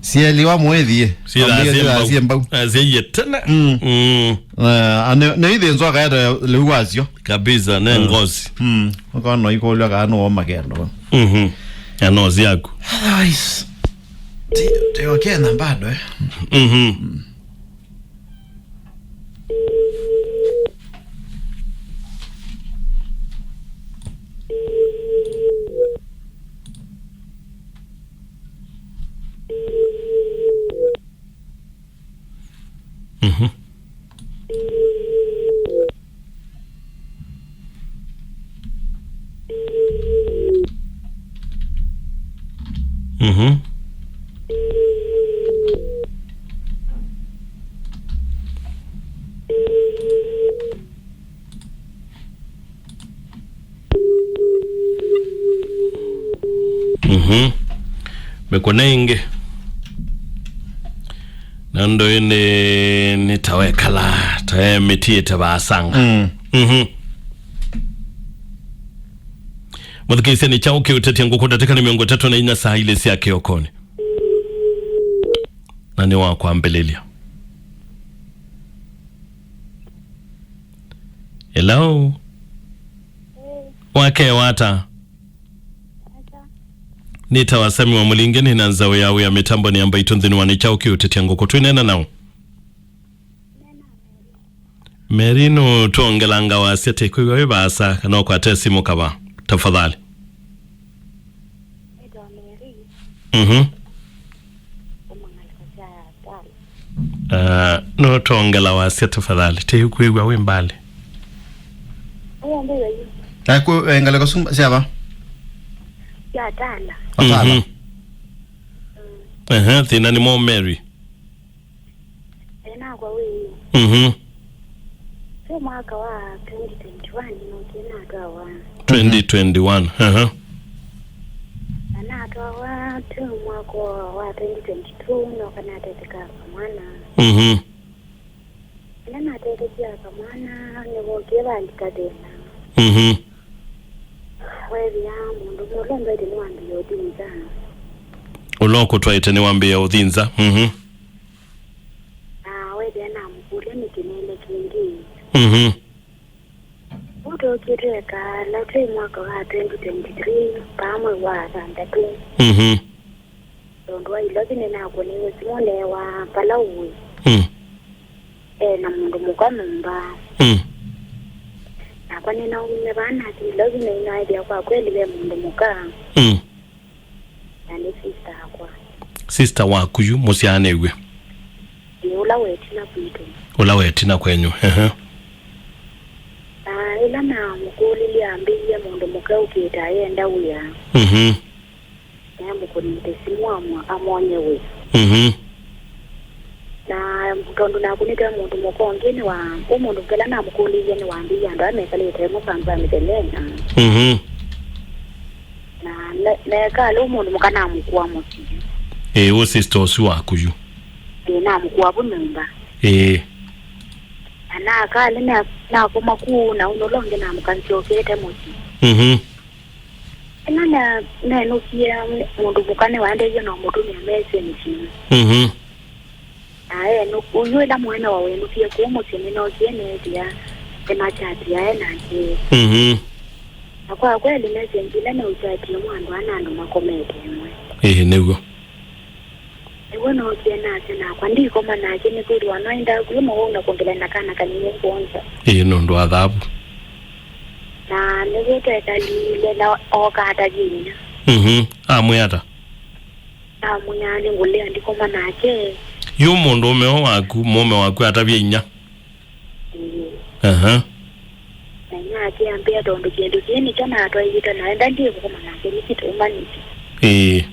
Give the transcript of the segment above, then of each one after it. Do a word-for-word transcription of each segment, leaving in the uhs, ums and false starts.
Sieliwa mwĩthie. Syĩthaa syĩ mbau. Syĩ mbau. Ah, syĩie tene. Mm. Mm. Eh, ane, nĩ ithĩ nzwa kaeta lĩu wasyo. Kabisa, ne ngosi. Mm. Ũkona ikũlya kana nũũ makendo. Mhm. Ya no syaku. Otherwise, ti, ti okay na bado, eh. Mhm. Mhm. Mhm. Mhm. Mĩkũne ĩngĩ. Na ndũĩ nĩ, nĩ ta wekala, ta emĩtiĩte vaasanga. Mm. Mhm. Mũthikĩĩsya nĩ kyaũ kĩũtetya ngũkũ ndatĩka nĩ mĩongo ĩtatũ na inya saa ilĩ sya kĩokonĩ. Na nĩ wa kwambĩlĩlya. Hello? Wakya ata? Nĩtawa Sami wa Mũlinge, nĩ na nzaũ ya wĩa mĩtambo nĩ amba itũ nthĩnĩ wa nĩ kyaũ kĩũtetya ngũkũ. Twĩneena naũ? Mary, nũtwongelanga wasya tĩkwĩw'a wĩ vaasa, kana ũkwate simũ kava, tafadhali? Nĩtawa Mary. Mhm. Kuma ngalĩko sya Tala. Ah, nũtwongela wasya tafadhali, tĩkwĩw'a wĩ mbali. Ũyũ ndĩ wĩ yu. Naku, eh, ngalĩko suma syava? Sya Tala. Atala. Mhm. Mm. Ehe, thĩna nĩ mwaũ Mary? Ĩĩ, nakwa wĩ. Mhm. Twĩ mwaka wa twenty twenty-one, nokie natwawa. Twenty twenty-one, aha. Na natwawa twĩ mwaka wa twenty twenty-two, noka nateteka kamwana. Mhm. Ĩla natetekie kamwana, nĩvokie valika thĩna. Mhm. Wethĩa mũndũ ũla ũndwaĩte nĩwambĩĩa ũthi nza. Ũla ũkũtwaĩte nĩwambĩĩa ũthi nza. Mhm. Na wethĩa namũkũlya nĩkĩ nene kĩngĩ. Mhm. Ũtũkie twekala twĩ mwaka wa twenty twenty-three, paa mwei wa thanthatũ. Mhm. Tondũ wa ilovi nĩnakũnĩiwe simũ neewa vala ũĩ. Mm. E na mũndũ mũka nyũmba. Mm. Nakwa nĩnaumie vaa nathi ilovi na inaethĩa kwa kweli ve mũndũ mũka. Mm. Na nĩ sister akwa. Sister waku yu mũsyaanĩw'e? Ĩ, ũla wetina kwitũ. Ũla wetina kwenyu, ehe. Na ĩla namũkũlilye ambĩie mũndũ mũka ũkĩte ayenda wĩa. Mhm. Namũkũnĩte simũ amwa-, amwony'e wĩa. Mhm. Na tondũ nakũnĩtwe mũndũ mũka ũngĩ nĩ wa, ũ mũndũ mũka ĩla namũkũlĩilye nĩwambĩie andũ aa mekalĩte ĩmwe kambua mĩthenya ĩna. Mhm. Na ne-, neka lĩu mũndũ mũka namũkua mũsyĩ. Ĩĩ, ũ sister ũsu waku yu? Ĩĩ, namũkua vu nyũmba. Ĩĩ. Na nakalĩ na-, nakoma kũu na ũnũla ũngĩ namũka nsyokete mũsyĩ. Mhm. Ĩla na-, nenũkie mũndũ mũka nĩwaendeeie na ũmũtũmĩa message. Mhm. Na enũ-, ũyu ĩla mũene wa wenũkie kũu mũsyĩ nĩnookie neethĩa nĩmakyatiae nake. Mhm. Na kwa kweli message ila neũkyatie mwa andũ ana andũ makomete ĩmwe. Ĩĩ, nĩw'o. Nĩw'o nookie nasya nakwa, ndikoma nake nĩkwĩthĩwa noĩ ndakw'e mũwau na kwongela na kana kanini kwonza. Ĩĩ, nũndũ wa thavu. Na nĩw'o twekalile na oka atavye inyia. Mhm. Amwĩa ata? Namwĩa nĩngũlea ndikoma nake. Yu mũndũũme o waku, mũũme waku atavye inyia? Ĩĩ. Aha. Na inyia ake ambĩa tondũ kĩndũ kĩĩ nĩkyo natwaĩĩte na enda ndĩkũkoma nake nĩkĩtũmanĩsye. Ĩĩ.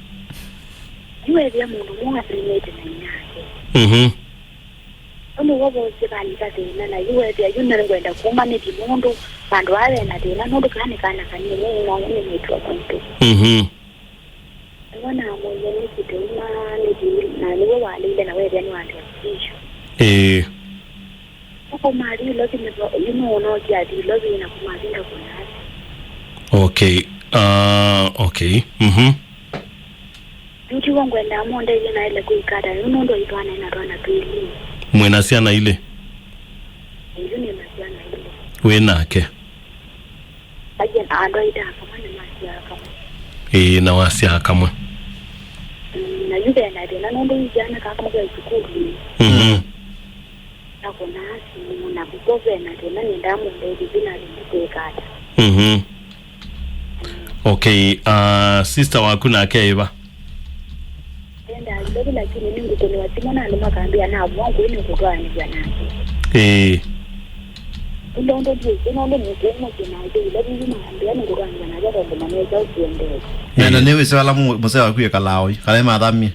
Yu ethĩa mũndũ mũũ athĩnĩte na inyia ake. Mhm. Ũndũ w'o vosie valika thĩna na yu wethĩa yu nĩngwenda kuma nĩthi mũndũ vandũ aa vena thĩna nũndũ kaa nĩ kana kanini nĩnona nĩ mwĩĩtu wa maitũ. Mhm. Nĩw'o namwĩie nĩ kĩtũma nĩthi na nĩw'o waleile na wethĩa nĩwandĩa kũthisyo. Ĩĩ. Ũkũ mathi ilovi nĩvo yu nũũnokia athi ilovi na kũmathi ndakũnasi. Okay. Uh, okay. Mhm. Yu tiw'o ngwendaa mũndethye naĩle kwĩka ata yu nũndũ aitwana na twana twĩlĩ. Mwĩ na syana ilĩ? Ĩyu nĩ na syana ilĩ. Wĩ nake? Aie na andũ aita kamwe nĩ masyaa kamwe. Ĩĩ, na wasyaa kamwe. Mm, na yu ve na thĩna nũndũ yu syana kamwe ke sukulu. Mhm. Na kũnaa simũ na kuko ve na thĩna nĩndaa mũndethye yu naĩle kwĩka ata. Mhm. Okay, uh, sister waku nake ĩva? Enda Nairobi, lakini nĩngũkũnĩwa simũ na andũ makambĩa navua ngũĩ nĩngũtwaanĩthya nake. Ĩĩ. Ĩndĩ ũndũ ndiĩsĩ nũndũ nĩkũmũsĩ nake ila vivi makambĩa nĩngũtwaanĩthya nake tondũ manesa ũsiendee. Ĩĩ. Na nĩwĩsĩ vala mũ- mũsee waku ĩkalaa oyu kana ĩmathamie?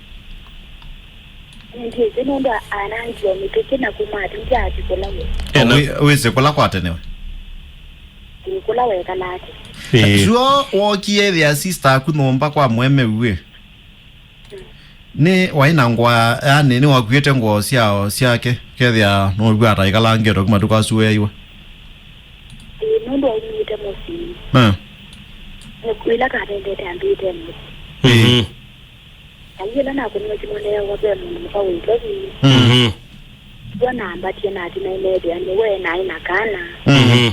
Ndiĩsĩ nũndũ a- anangie o mĩtũkĩ na kuma atũkya ati kũla we. Ena- Wĩ- wĩsĩ kũla kwatenewe? Ĩĩ, kũla wekalaa ati. Ĩĩ. Tuo wokie ĩthĩa sister aku nyũmba kwa mũemeu ĩ? Nĩ waĩ na ngũa, yani, nĩwakuĩte ngũa syao syake, kethĩa nũw'a ta ĩkalangĩtwe kuma tũkasuĩaiwe? Ĩĩ, nũndũ aumĩte mũsyĩ. Eh. Ĩla katendete ambĩte mũsyĩ. Mhm. Na yu ĩla nakũniwe simũ neewa ve mũndũ mũka wĩ Nairobi. Mhm. W'o nambatie nathi naĩ nethĩa nĩwe naĩ na kana. Mhm.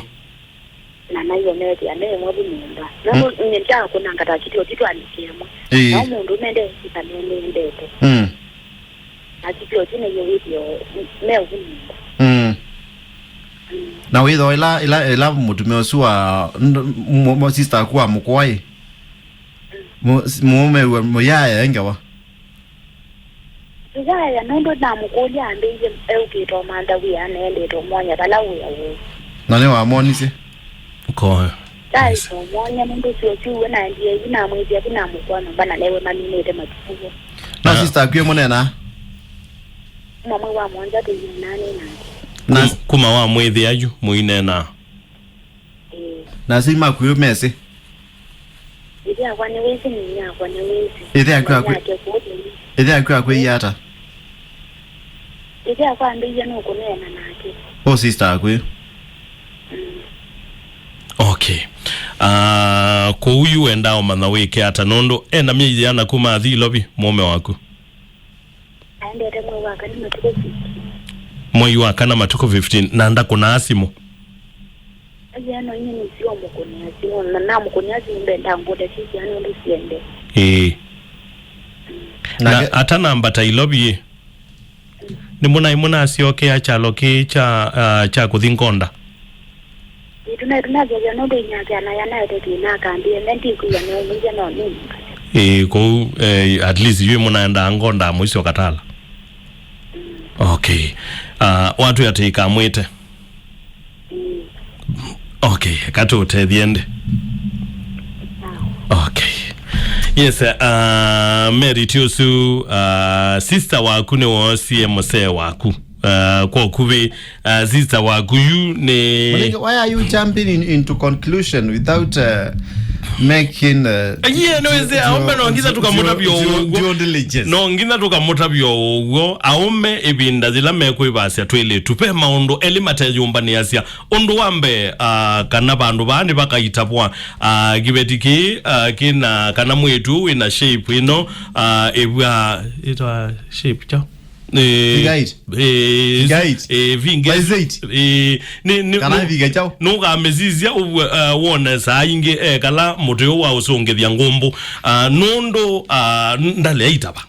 Na naiwe methĩa me ĩmwe vu nyũmba. Nũndũ nyie ndyakũnanga ta kĩtio kĩtwalĩkĩe ĩmwe. Ĩĩ. Nao mũndũ mendee sika nĩendete. Mm. Na kĩtio kĩu nĩyo wĩthĩo me vu nyũmba. Mm. Mm. Na wĩthwa ĩla, ĩla, ĩla mũtumĩa ũsu wa nd- mũ- mũ- sister aku wa mũkũa ĩ? Mũ- mũũme w'o mũyaya e ngewa? Ĩyaya, nũndũ namũkũlya ambĩie eũkĩte ũmantha wĩa na endete ũmwony'a vala wĩa ũĩ. Na nĩwamwonisye? Ko. Ndaĩ kũmwony'a nũndũ sio syuwe naendie yu namwĩthĩa vu namũkũa nyũmba na newe maminĩte matukũ w'o. Na Ah. sister akw'e mũneenaa? Kuma mwei wa mũonza tũineenaa nĩ nake. Na Kum- kuma wa mwĩthĩa yu mũineenaa? Ĩĩ. Na asyai maku mesĩ? Ĩthe akwa nĩwĩsĩ, nyinyi akwa nĩwĩsĩ. Ĩthe aku akwĩ- Nyake kũũ tũi. Ĩthe aku akwĩie ata? Ĩthe akwa ambĩie nũkũneena nake. O sister aku ĩ? Mm. Okay. Ah, kũu yu wendaa ũmanya wĩke ata nũndũ ena myei yĩana kuma athi Ilovi mũũme waku? Aendete mwei wa kana matukũ fifteen. Mwei wa kana matukũ fifteen, na ndakũnaa simũ? Aye no inye nĩsio mũkũnĩa simũ, na namũkũnĩa simũ mbenda ngũte sisi yani ũndũ siende. Ĩĩ. Na Nake- atanambata Ilovi ĩ? Nĩ mũnaĩ mũnasyokea kyalo kĩĩ kya, ah, kya kũthi Ngonda? Ĩĩ, tũnaĩ tũnathĩthya nũndũ inyake anaya naete thĩna akambĩe, me ndikwĩw'a neũmĩthya no nĩmũkate. Ĩĩ, kũu, eh, at least yu mũnaendaa Ngonda mũisyo katala. Mm. Okay. Ah, watwĩa atĩ ikamwĩte? Mm. Okay, eka tũũtethye ndĩ. Sawa. Okay. Yes, uh, Mary ti ũsu, uh, sister waku nĩwoosie mũsee waku. Uh, kwa ũkuvĩ, uh, sister waku yu nĩ Malenge, why are you jumping in, into conclusion without, uh, making, uh, Iye, nĩwĩsĩ, due- aũme no nginya due- tũkamũtavya due- ũguo. Due diligence. No nginya tũkamũtavya ũguo. Aũme ĩvinda yĩla mekwĩvasya twĩlĩtu, ve maũndũ elĩ mateyũmbanĩasya. Ũndũ wa mbee, ah, kana vandũ vaa nĩvakaitavwa, ah, kĩveti kĩĩ, ah, kĩna, kana mwĩĩtu wĩna shape ĩno, ah, ĩvw'a, ĩtwa shape kyaũ? Eh, Figure eight. Eh, Figure eight. Eh, figure Size eight. Eh, nĩ, nĩ, Kana nĩ, figure kyaũ? Nũkamĩsisya ũvwe, ah, wone saa ingĩ ekala mũtĩ ũũ wa ũsũngĩthya ngũmbũ. Ah, nũndũ, ah, ndalea itava.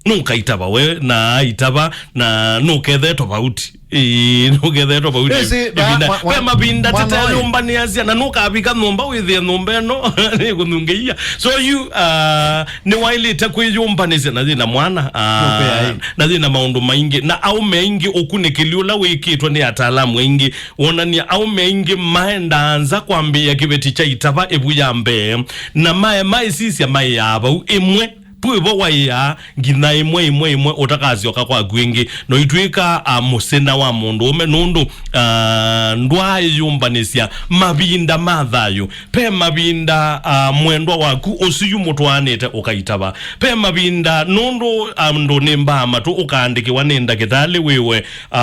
Nũkaitava we, na aitava, na nũkethee tofauti. Ĩĩ, nũkethee tofauti. Ĩĩ, si, ĩvinda, mwa- mwa- ve mavinda mwana ũyũ tũteyũmbanĩasya, na nũkavika nyũmba wĩthĩe nyũmba ĩno nĩkũnungĩia. So you, uh, nĩwaĩlĩte kwĩyũmbanĩsya na yĩna mwana, uh, Nũkwĩa, ĩĩ. Na yĩna maũndũ maingĩ, na aũme aingĩ ũkunĩkĩli ũla wĩkĩtwe nĩ ataalamu aingĩ wonania aũme aingĩ maendaa nza kwambĩĩa kĩveti kya itava ĩvu ya mbee, na mae maĩsisya maĩaa vau ĩmwe. Twĩvo waĩaa nginya ĩmwe, ĩmwe, ĩmwe ũtakasyoka kwaku ĩngĩ. No itw'ĩka, a, mũsena wa mũndũũme nũndũ, a, ndwaaĩyũmbanĩsya mavinda ma thayũ. Ve mavinda, a, mwendwa waku ũsu yu mũtwaanĩte ũkaitava. Ve mavinda nũndũ andũ nĩ mbaa matũ ũkaandĩkĩwa nĩ ndakĩtalĩ wĩwe, a,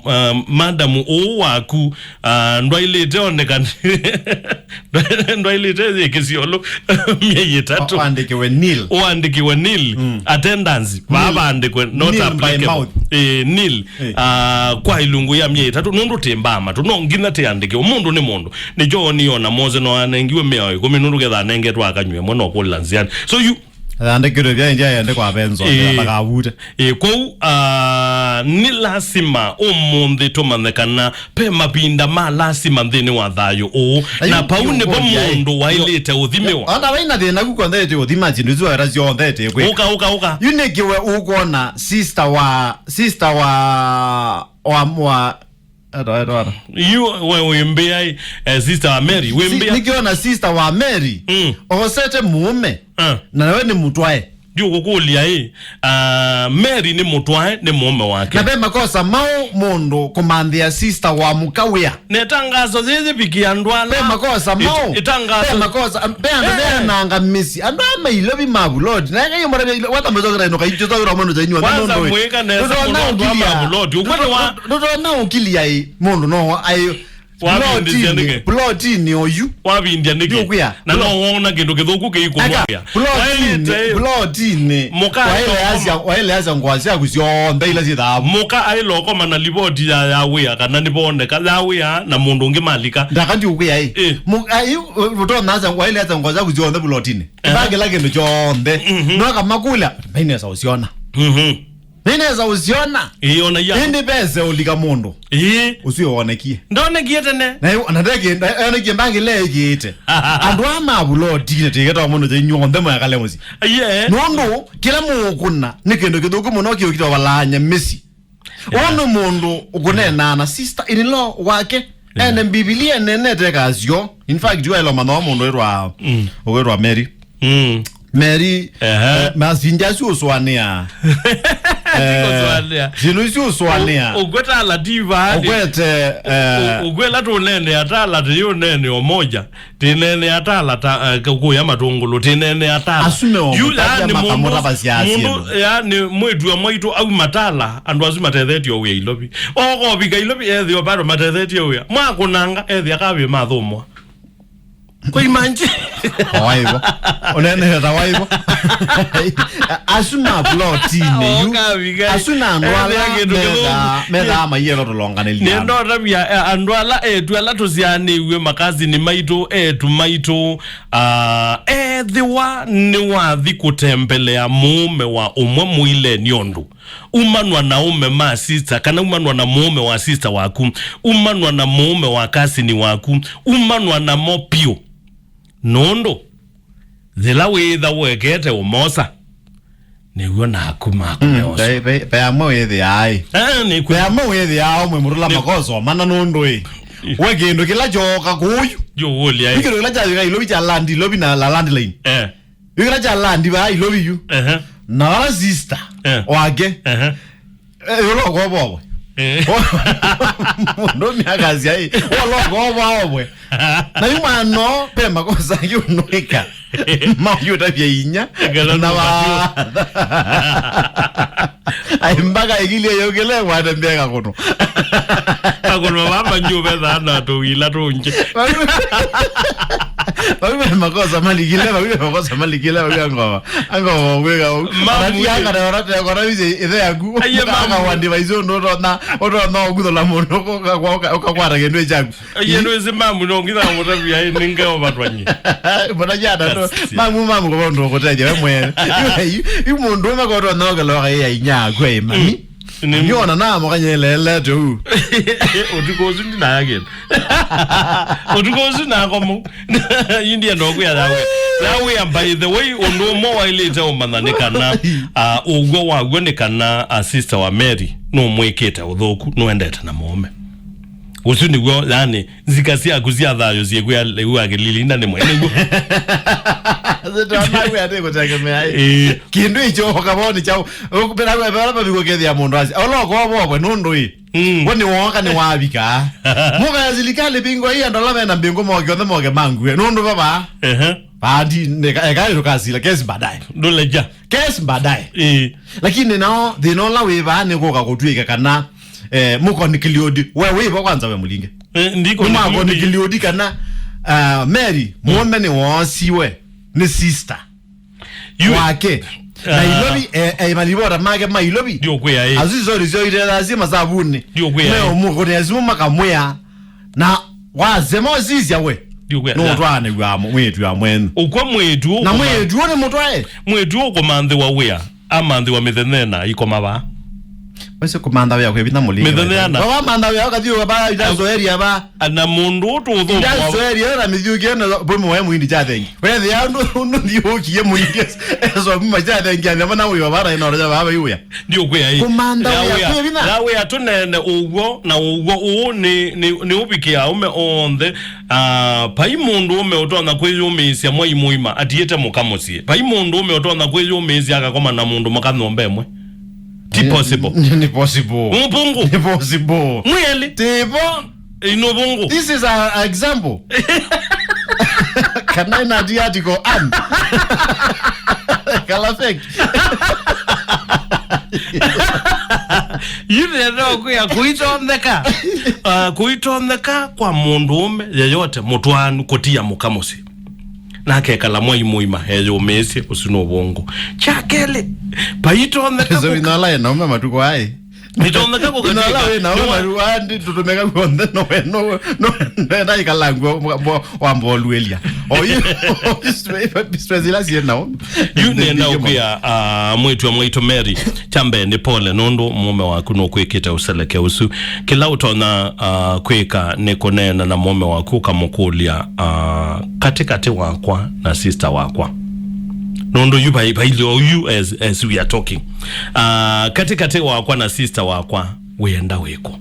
a, madamu ũũ waku, a, ndwaĩlĩte onekana, ndwaĩlĩte yĩkĩsyo ũlũ myei ĩtatũ. Andĩkĩwe Nil. Ũandĩkĩwe nil. Mm. Attendance. Vaa vaandĩkwe not applicable. Nil by mouth. Eh, nil. Eh. Ah, kwa ilungu ya myei ĩtatũ, nũndũ tĩ mbaa matũ. No nginya tĩandĩkĩwe. Mũndũ nĩ mũndũ. Nĩkyo woni ona Mose no anengiwe mĩao ĩkũmi, nũndũ ketha anengetwe akanywe ĩmwe no kũlila nzĩanĩ. So you Andĩkĩtwe vya India yende kwa Benzo, eh, ndakavute. Ĩ, kwoou, ah, nĩ lasima ũmũnthĩ tũmanye kana ve mavinda ma lasima nthĩnĩ wa thayũ ũũ. Na pau nĩvo mũndũ waĩlĩte ũthimĩwa. Ona vaina thĩna ku konthe ĩtĩ ũthima syĩndũ isu weta syonthe ĩtĩ kwĩ. Ũka, ũka, ũka. Yu nĩkĩwe ũkwona sister wa, sister wa, wa, wa, Ata, ata, ata. Yu, we, wĩmbĩa, eh, sister wa Mary, wĩmbĩa. Nĩkĩona sister wa Mary, mm, osete mũũme, ah, na we nĩ mũtwae. Ndiũkũkũlya, ĩ, ah, Mary nĩ mũtwae, nĩ mũũme wake. Na ve makosa maũ mũndũ kũmanthĩa sister wa mũka wĩa? Na ĩtangaso yĩyĩvikie andũ ala. Ve makosa maũ? Ĩtangaso. Ve makosa, ve andũ, eh, meananga mĩsyĩ. Andũ aa mailovi ma vuloti. Na ĩka ĩmwe wata mwĩsokera ĩno kaityo tawĩra mũndũ chainyu. Kwanza mwĩka nesa mũno andũ aa ma vuloti. Ũkwete wa Ndũtona ũkilia ĩ, mũndũ no aĩ. Wavindĩsya nĩkĩ? Plotinĩ, plotinĩ oyu. Wavindya nĩkĩ? Ndiũkwĩa. Na no wona kĩndũ kĩthũku kĩikũmwĩa. Plotinĩ, plotinĩ. Mũka waeleasya, waeleasya ngũa syaku syonthe ila syĩ thaavu. Mũka aĩlokoma na livoti ya, ya wĩa kana nĩvoneka ya wĩa na mũndũ ũngĩ malika. Ndaka ndiũkwĩa ĩ. Ĩ. Mũka ĩ, ũtonasya waeleasya ngũa syaku syonthe plotinĩ. Aha. Mbangĩla kĩndũ kyonthe. Mhm. No akamakũlya, mainesa ũsyona. Mhm. Nĩnesa ũsyona. Ĩĩ, ona ya. Ĩndĩ vese ũlika mũndũ. Ĩĩ. Ũsu wonekie. Ndonekie tene. Na yu, na ndeke, nda-, onekie mbangĩle ĩkĩĩte. Andũ aa ma vulotinĩ tĩketa mũndũ cha inyuothe mwakale mũsyĩ. Aiye. Nũndũ, kĩla mũũkũna, nĩ kĩndũ kĩthũku mũno kĩũkita valanya mĩsyĩ. Yeah. Ũũ nĩ mũndũ ũkũneenaa na sister in law wake. Yeah. Ene Mbivilia nenete kasyo. In fact, yu aĩlo manoo mũndũ wĩtwa, mm, ũkwĩtwa Mary. Mm. Mary, ehe, eh, masinja asu ũsũanĩa. Eh, kũsũanĩa. Syĩndũ isu ũsũanĩa. Ũ-, ũkweta ala ti vaa, ũkwete, eh, ũ-, ũkwĩla tũneenea ta ala tĩ ũneeneo moja. Tĩneenea ta ala ta, eh, kũya matũngũlũ. Tĩneenea ta ala. Asu nĩo yu, mũtavya yaani mũndũ, makamũtavasya mũndũ, syĩndũ. Yaani mwĩĩtu wa mwaitũ auma ta ala, andũ asu matethetye wĩa Ilovi. Okovika Ilovi, ethĩwa bado matethetye wĩa. Mwakũnanga, ethĩa kavĩ mathũmwa. Kwa imanji. Waivo. Ũnene ta waivo. Asu ma plotinĩ yu. Okaviga. Asu na andũ ala ethĩa kĩndũ kĩthũku. Methaa, methaa maielo tũlonganĩlya. Nĩndotavya, eh, andũ ala etu ala tũsyaanĩw'e makasini maitũ, etu maitũ, ah, ethĩwa nĩwathi kũtembelea mũũme wa ũmwe mũile nĩ ũndũ. Umanwa na aũme ma sister, kana umanwa na mũũme wa sister waku, umanwa na mũũme wa kasini waku, umanwa namo piũ. Nũndũ, yĩla wĩĩtha wekete ũmosa, nĩw'o naku maku meosa. Ve, ve, ve amwe wĩthĩaa ĩ. Eh, nĩ kwĩ- Ve amwe wĩthĩaa ũmwe mũtũla makoso mana nũndũ ĩ. We kĩndũ kĩla kyooka kũũyu. Yo, ũlya ĩ. Nĩ kĩndũ kĩla kyavika Ilovi kya land, Ilovi na la landline. Eh. Yu kĩla kya land vaa Ilovi yu. Ehe. Na vala sister, eh, wake. Ehe. Eh, ũloko vovwe. Eh. Mũndũme akasya ĩ, ũloko vovwe. Na yu mwana, pe makosa yũnũĩka. Mayũtavya inya. Ekala na nũmatu. Wa- Ai, mpaka ĩkilye yũkĩle, watembea kakũnũ. Kakũnũ mama nyu vethaa na tũwila tũngĩ. Vau ve makosa malikile, vau ve makosa malikile, vau angova. Angova kwĩka ũu. Mamu. Anatia ĩ. Kana orate, orate ise ithe yaku. Aiye, mamu. Aka wandi vaizo ndo tona, otona ũkuthola mũndũ, ũka-, ũka-, ũkakwata kĩndũ kyaku. Aiye, nĩwĩsĩ mamu no nginya mũtavia, ĩ, nĩ ngeo vatwanyie. Mbona jana ndo, yes, yes. Mamu, mamu, kwa ndo kũteja we mwene. Yu, yu, yu mũndũ ũme kwa ndo no kaloka ya inya kwa mami. Mm. Nĩ- Nĩona na mũkanyelele tu. Ũtukũ ũsu ndinayagĩte. Ũtukũ ũsu nakomo. Yu ndienda kwĩa yawe. Yawe, by the way, ũndũ ũmwe waĩlĩte ũmanya nĩ kana, ah, ũw'o waw'o nĩ kana, ah, sister wa Mary nũmwĩkĩte ũthũku, nũendete na mũũme. Ũsu nĩw'o, yani, nzika syaku sya thayũ syĩkwĩa lĩu akĩlilinda nĩ mwene w'o. Zitona wĩ atĩ kũtegemea, ĩ. Ĩĩ. Kĩndũ icho ũkavoni chao. Ũkupera kwa vela pavi kũkethia mũndũ asi. Oloko vovwe nũndũ ĩ. Mm. We nĩ woka nĩ wavika. Mũka ya silikali bingo hii andũ ala mena mbingo moke, onthe moke mangue. Nũndũ vava. Ehe. Baadi, neka, eka ndo kasila, kesi baadaye. Ndũleja. Kesi baadaye. Ĩĩ. Lakini nao, thĩna ũla wĩ vaa nĩ kũka kũtw'ĩka kana, eh, mũkonikiliodi. We wĩ vo kwanza we mũlinge. Eh, ndiko nĩmakonikiliodi kana, ah, Mary, mm, mũũme nĩ woosiwe nĩ sister. Yu- wake. Ah. Nairobi, eh, eh, malivota make ma Nairobi. Ndiũkwĩa ĩ. Asu isori syo itethasie masavuni. Ndiũkwĩa ĩ. Meũmũkũnĩa simũ makamwĩa. Na wasema ũsisya we. Ndiũkwĩa. No ũtwaanĩw'a mwĩĩtu ya mwenyu. Ũkw'a mwĩĩtu. Na ũkũma- mwĩĩtu nĩ mũtwae. Mwĩĩtu ũkũmanthĩwa wĩa. Amanthĩwa mĩthenya ĩna ikoma vaa. Wese kũmantha wĩa kwĩ vinya mũlingi. Mĩthenya ĩna. Baba mantha wĩa ũkathiũka vaa, itazoeria vaa. Na mũndũ ũtũthũmwa. Itazoeria na mĩthiũkie na bomo wa mwindi cha thengi. Wethĩa ũndũ, ũndũ thiũkie mwindi. Eso muma cha thengi, anya mana ũyũ vara ĩno ya baba iwĩa. Ndiũkwĩa ĩ. Kũmantha wĩa kwĩ vinya. Ya wĩa tũnene ũw'o na ũw'o ũũ nĩ, nĩ, nĩ ũvikĩa aume onthe. Ah, vai mũndũ ũme ũtonya kwĩyũmĩĩsya mwai mũima atiĩte mũka mũsyĩ. Vai mũndũ ũme ũtonya kwĩyũmĩĩsya akakoma na mũndũ mũka nyũmba ĩmwe. Ti possible. Nĩ, nĩ possible. Mũvũngũ. Nĩ possible. Mwĩelĩ. Tivo. Ĩ, nĩ ũvũngũ. This is a, a example. Kana ĩna ti article and kala fake. Yu nĩenda kwĩa kũitonyeka. Ah, kũitonyeka kwa mũndũ ũme yeyote mũtwaanu kũtia mũka mũsyĩ. Na akekala mwai mũima eyũmĩĩsye ũsu nĩ ũvũngũ. Kya kelĩ, vaitonyeka. So kũ- inola ĩnaume matukũ aĩ. Nitonyeka kũkatika. Inola wĩ naume matukũ aĩ, ndi tũtũmeka kuonthe no we, no we, no we, no we, ndaikalangwa wa, wa, wa mboluelia. Oyu, stress ila siĩ naume. Yu nĩenda ũkwĩa, ah, mwĩĩtu wa mwaitũ Mary, kya mbee nĩ pole nũndũ mũũme waku nũkwĩkĩte ũseleke ũsu. Kĩla ũtonya, ah, kwĩka nĩ kũneena na mũũme waku ũkamũkũlya, ah, katĩ katĩ wakwa na sister wakwa. Nũndũ yu vai-, vailye oyu as, as we are talking. Ah, katĩ katĩ wakwa na sister wakwa, wĩenda wĩkũ?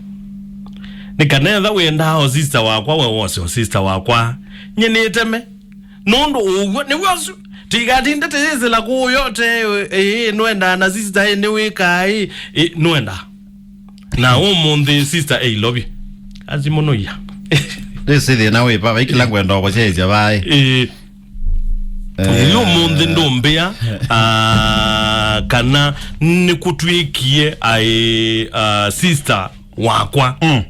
Nĩ kana etha wĩendaa o sister wakwa, we wose o sister wakwa. Nyie nĩteme. Nũndũ ũw'o nĩw'o ũsu. Tĩkatinde tĩyĩsĩla kũũ yote, ĩĩ, nũendaa na sister, ĩĩ, nĩwĩkaa, ĩĩ, ĩĩ, nũendaa. Na ũmũnthĩ sister e Ilovi. Asi mũno iya. Rĩu si thĩna wĩ vava, ikila ngwenda ũkũsyaĩĩsya vaĩ. Ĩĩ. Eh. Yu ũmũnthĩ ndũmbĩa, ah, kana nĩkũtw'ĩkie aĩ, ah, sister wakwa. Mm.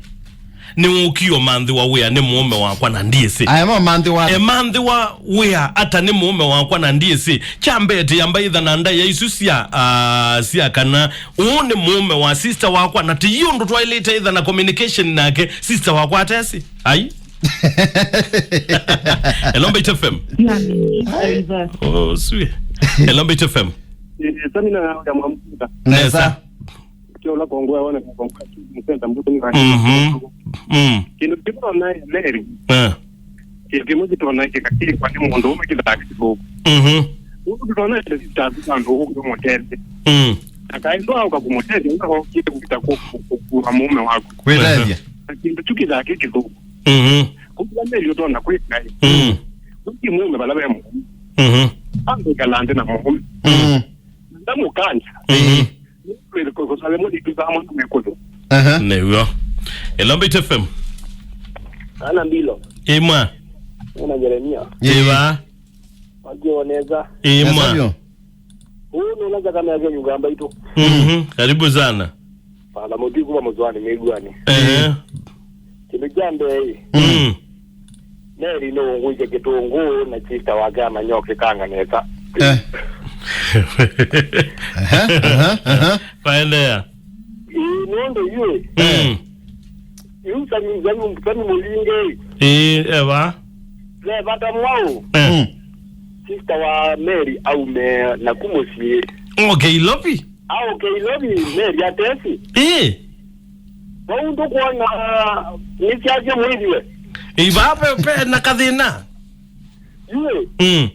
Nĩwũkie ũmanthĩwa wĩa nĩ mũũme wakwa na ndiĩsĩ. Aya mo manthĩwa. Emanthĩwa wĩa ata nĩ mũũme wakwa na ndiĩsĩ? Kya mbee tĩamba ĩtha na ndaĩa isu sya, ah, sya kana ũũ nĩ mũũme wa sister wakwa, na tĩi ũndũ twaĩlĩte ĩtha na communication nake sister wakwa atesĩ. Ai. Hello, Mbaitu F M. Nani? Aiza. Oh, sweet. Hello, Mbaitu F M. Eh, Samina ya Mwambuka. Nesa. Nesa. Kĩla kongwa wona kwa kwa msenta mbuto ni. Mhm. Mm. Kĩndũ kĩmwe na Mary. Eh. Kĩndũ kĩmwe kĩtonya kĩkakĩkwa nĩ mũndũ ũmwe kĩthaka kĩthũku. Mhm. Ũndũ tũtonya nĩ sister andũ ũngĩ mũtende. Mm. Akaendwa ũka kũmũtethya, ũka kĩte kũkita kũkua mũũme waku. Kwĩtethya. Na kĩndũ tu kĩthaka kĩthũku. Mhm. Kũkula Mary ũtonya kwĩka. Mm. Ũki mũũme vala ve mũũme. Mhm. Andũ kalande na mũũme. Mm. Ndamũkanja. Mhm. Kũsale mũndũ ĩtuĩka mwana mwĩkũyũ. Aha. Nĩw'o. Hello, Mbaitu F M. Ana Mbilo. Ĩmwa. Una Jeremia. Ĩva. Wakiwa nesa. Ĩmwa. Nesa vyo. Huu nuna za kamera ya nyumba Mbaitu. Mhm. Karibu sana. Pala mutiku wa mzwani miguani. Eh. Kĩndũ kya mbee, mm. Mary nũngũisye kĩtũngũũ na sister wake amanya ũkĩkanga nesa. Eh. Aha, aha, aha. Faendeea. Ĩĩ, nũndũ yu. Mm. Yu sami, sami, sami mũlinge. Ĩĩ, eva. Ve vata mwaũ. Eh. Mm. Sister wa Mary aume na kumũsyĩ. Okay, Ilovi. Aũke Ilovi, Mary atesĩ. Ĩĩ. Vau ndũkwona nĩsyasya mwĩthĩwe. Ĩĩ, vaa ve, ve na kathĩna. Ĩĩ. Mm.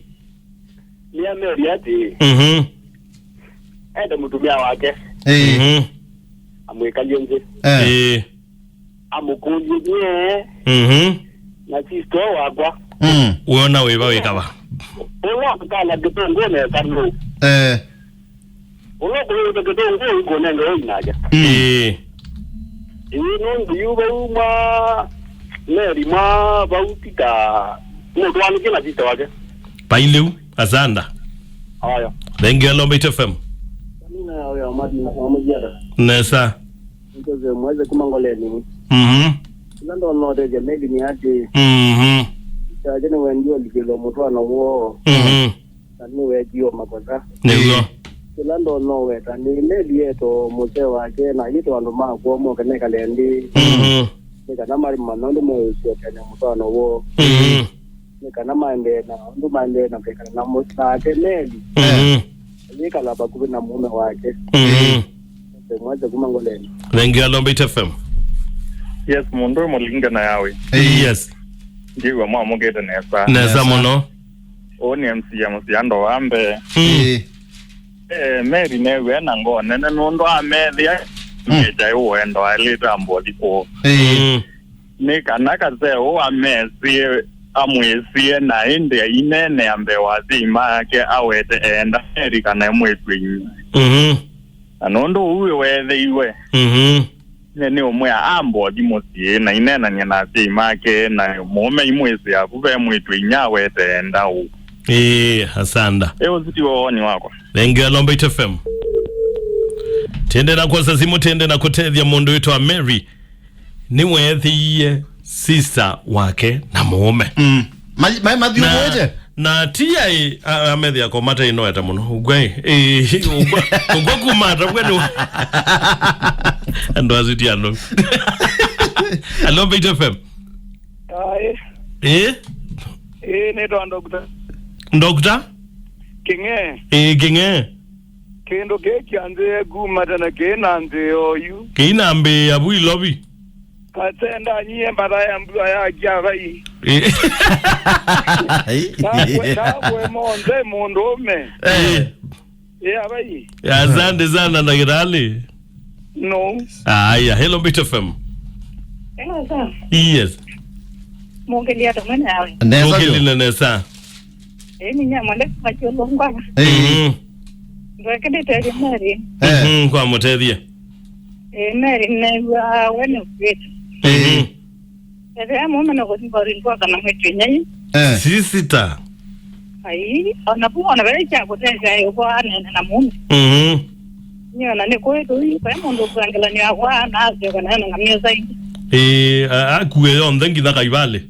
Nĩa Mary atĩĩ. Mhm. Ende mũtumĩa wake. Ĩĩ. Mhm. Amwĩkalye nthĩ. Eh. Ĩĩ. Amũkũlye nyie. Mhm. Na sister wakwa. Mm. Wĩona wĩva wĩkava? Ũla akala kĩtũngũũ nesa nũ. Eh. Ũla ũkũlĩte kĩtũngũũ ũikũnenge ũinake. Mm. Ĩĩ. Ĩĩ, nũndũ yu vau mwa Mary mwa vau ti ta mũtwaanĩke na sister wake. Vailĩu, asanda. Aya. Thank you, hello, Mbaitu F M. Nina oya madi na mama jada. Nesa. Ndio mweze kuma ngoleni. Mhm. Ila ndo no teje Mary nĩ atĩ. Mhm. Taje nĩ wendi ũlikĩlwa mũtwaano woo. Mhm. Na nĩweekie o makosa. Nĩw'o. Kĩla ndonya ũweta nĩ Meli eto mũseo wake na ayĩtwa andũ ma kwoo moke mekale nthĩ. Mhm. Nĩ kana mali manya ũndũ meũsyokeany'a mũtwaano woo. Mhm. Nĩ kana maendee na ũndũ maendee na kwĩkala na mũ- nake Meli. Mhm. Ayĩkala vakuvĩ na mũũme wake. Mhm. Mwete kuma Ngoleni. Thank you, Alombeit F M. Yes, mũndũ mũlinge na yawe. Yes. Ndiwa mwamũkĩte nesa. Nesa mũno. Ũũ nĩ M C M Siando wa mbee. Mm. Ĩĩ. Eh, Mary neew'e na ngoo nene nũndũ amethĩa mĩkyaĩ ũendo aĩlĩte ambothi kũũ. Ĩĩ. Mm. Nĩ kana kaseo ũũ amesie amwĩsie na ĩndĩ aineenea mbee wa asyai make awete eenda Mary kana emwĩtw'e inyia. Mhm. Na nũndũ ũu weethĩiwe, mhm, nĩ ũmwĩa ambothi mũsyĩ na ineenany'a na asyai make na mũũme imwĩsĩa vu ve mwĩtw'e inyia awete eenda ũũ. Ĩĩ, asanda. Ĩ ũsu ti woni wakwa. Thank you, Alombeit F M. Tende na kwosa simu, tende na kũtethya mũndũ wĩtwa Mary. Nĩweethĩie sister wake na mũũme. Mm. Ma- ma- mathiũmũĩte. Na ti ai a- amethĩa komata inoeta mũno. Ũgwa ĩ, ĩ, ũgwa- ũgwa kumata bwe nĩ andũ asu ti andũ. Alombeit F M. Aĩ. Ĩ? Ĩ, nĩtwa Doctor Doctor? Kĩng'e. Ĩ, Kĩng'e. Kĩndũ kĩĩ kyanzĩe kuma tene kĩĩ na nthĩ oyu. Kĩinambĩĩa vu Ilovi. Katenda nyie mbatha ya mbua ya kia vai. Eh. Nakwe, nakwe monthe mũndũũme. Eh. Ĩ, avai. Asante sana, ndagĩtarĩ. No. Aya, hello, Mbito F M. Hello, sir. Yes. Mũngelia tamwe nawe. Nesa. Mũngelia nesa. Ĩ, nĩ nyamwe ndĩkũmachũlwa ngwana. Eh. Mhm. Ndwekĩlĩte ĩrĩ Mary. Eh. Mhm, kwa mũtethie. Ĩ, Mary, nĩw'a we nĩ ũkwĩte. Mhm. Ethĩa mũme na kũthi ngori ndwaka na mwĩtu nyai. Eh. Sister. Ai, ona bu ona vele cha kũtethya ĩ, kwa anene na mũme. Mhm. Nĩ ona nĩ kwĩtu ĩ, kwa mũndũ kũangelania kwa na asyoka na na ngamia zaidi. Ĩ, a- akue yonthe nginya kaivale.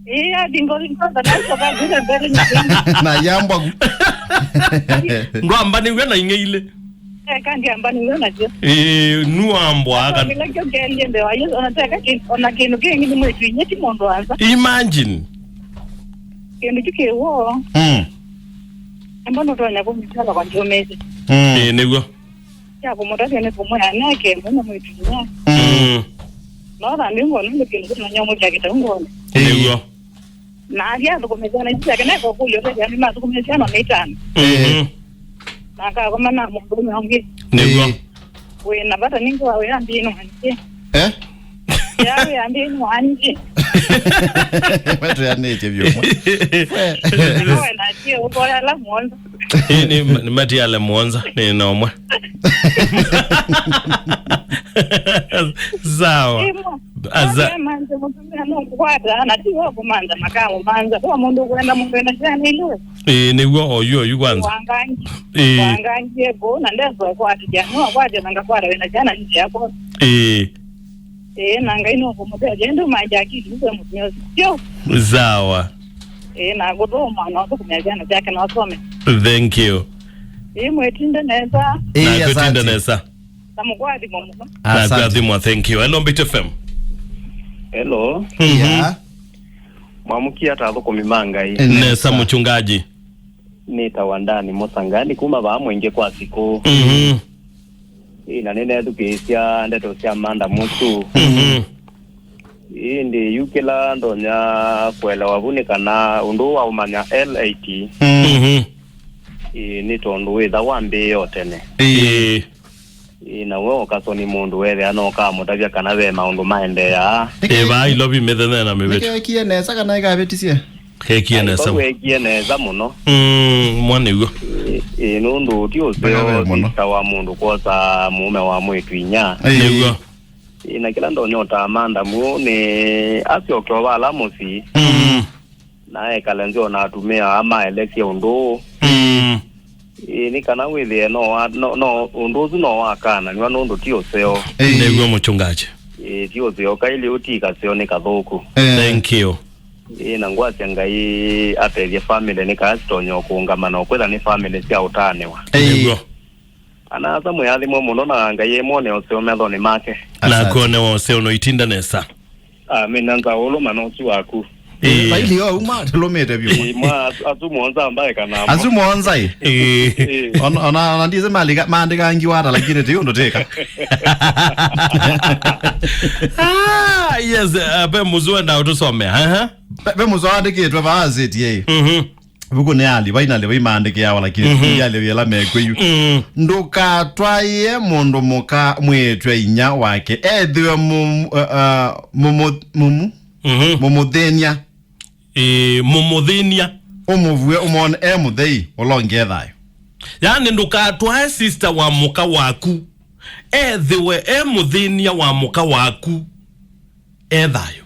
Ĩ, athi ngori ndwaka na asyoka ngire mbele nyingi. Na yambwa ku. Ndwamba nĩw'e na ing'eile. Eka ndiamba nĩw'o nakyo. Ĩĩ, nuambwa aka. Kĩla kyo kĩendie mbee wa Yesu, ona teka kĩ- ona kĩndũ kĩngĩ nĩ mwĩtu inyie ti mũndũ wa nza. Imagine. Kĩndũ kyu kĩ woo. Mm. Embo nũtonya kũmĩtala kwa ndiũmĩte. Mm. Ĩĩ, nĩw'o. Kya kũmũtavya nĩ kũmwĩa neke mũno mwĩtu inyie. Mm. No thambi ngona nĩ kĩndũ kĩtonya mũkya kĩtau ngona. Ĩĩ. Nĩw'o. Na athi athũkũmĩsya na isu syake, neka ũkũlyo ũtethya nĩ mathũkũmĩsya na mĩtano. Mhm. Na akakoma na mũndũũme ũngĩ. Nĩw'o. Ĩĩ. Wĩ na vata ningĩ wa wĩambĩĩnĩ wa nje. Eh? Ya wĩambĩĩnĩ wa nje. Matũyanĩtye vyũ. Nawe natie ũkoya ala mũonza. Ĩĩ, nĩ, nĩ matiale mũonza, nĩ na ũmwe. Sawa. Ĩmwe. Aza- Nake manze mũtumĩa nũkũkwata, na ti wa kũmanza makamũmanza. Kwa mũndũ ũkwenda mũndũ ena syana ilue. Ĩĩ, nĩw'o oyu, oyu kwanza. Wangangi. Ĩĩ. Wangangie kũu, na ndesa ũkwatĩthya. Nĩwakwatya na ngakwata wĩna syana nĩ syakwa. Ĩĩ. Ĩĩ, na Ngai nũkũmũtethya. Ĩndĩ ũmanja akili, ũse mũtumĩa ũsu. Sio? Sawa. Ĩĩ, na kũtũa mwana ũthũkũmĩa syana syake na ũsome. Thank you. Ĩĩ, mwĩtinde nesa. Ĩĩ, na kwĩtinda asante. Nesa. Na mũkwathimwa mũno. Na asante. Kwathimwa, thank you. Hello, Mbito F M. Hello. Mhm. Yeah. Mwamũkie ata athũkũmi ma Ngai? Nesa. Nesa, mchungaji. Nĩtawa Ndani Mũsangani kuma vaa Mwingĩ kwa Sikũ. Mhm. Ĩĩ, na nĩnethukĩĩsya ndeto sya Manda Mũsu. Mhm. Ĩndĩ yu kĩla ndonya kũelewa vu nĩ kana ũndũ ũũ wa ũmanya L A T, mhm, ĩĩ, nĩ tondũ wĩtha wambĩĩe o tene. Ĩĩ. Ĩĩ, na we ũkasoni mũndũ wethĩa no ũkamũtavya kana ve maũndũ maendeeaa. Ĩĩ, vaa Ilovi mĩthenya na mĩvĩtu. Nĩkeekie nesa kana ĩkavĩtisye? Keekie nesa. Weekie nesa mũno. Mm, mwa nĩw'o. Ĩĩ, ĩĩ, nũndũ ti ũseo sister wa mũndũ kwosa mũũme wa mwĩtu inya. Ĩĩ. Nĩw'o. Ĩĩ, na kĩla ndonya ũtaa Manda Mũsu nĩ asyoke o vala mũsyĩ. Mm. Na ekale nthĩ o na atumĩa aa maelesye ũndũ ũũ. Mm. Ĩĩ, nĩ kana wĩthĩe no wa- no, no, ũndũ ũsu no wakananw'a nũndũ ti ũseo. Ĩĩ. Nĩw'o, mchungaji. Ĩĩ, ti ũseo. Kaili ũti kaseo nĩ kathũku. Eh. Thank you. Ĩĩ, na ngwasya Ngai atethye family nĩ kaa sitonye kũũngama na ũkwĩtha nĩ family sya ũtaanĩwa. Ĩĩ. Nĩw'o. Ana-a-asa mwĩathimwe mũno na Ngai ĩmwone ũseo methonĩ make. Na asante. Akwone wa ũseo no itinda nesa. Amina, nza ũlũma na ũsu waku. Ĩĩ. Vaili yo uma tũlũmĩte vyũ. Ĩĩ, mwa asu, asu mwonza mbae kana mo. Asu mwonza ĩ. Ĩĩ. Ĩĩ. Ona, ona, ona ndise malika, maandĩka ngi wata lakini ti ũndũ tĩka. Ah, yes, uh, pe mũzue nda ũtũsomea. Aha. Pe, pe mũzue andĩkĩtwe vaasĩtie ĩ. Mhm. Vuku nĩ alivai na livai maandĩkĩawa, lakini mhm. Ti alivai ala mekwĩyu. Mm. Ndũkatwaĩe mũndũ mũka mwĩĩtu inya wake, ethĩwe mũ-, uh, uh, mũmũ-, mũmũ-, mhm. Mũmũthĩny'a. Ĩĩ, mũmũthĩny'a. Ũmũvue, ũmwone e mũthei, ũlonge thayũ. Yaani, ndũkatwae sister wa mũka waku, ethĩwe e mũthĩny'a wa mũka waku, e thayũ.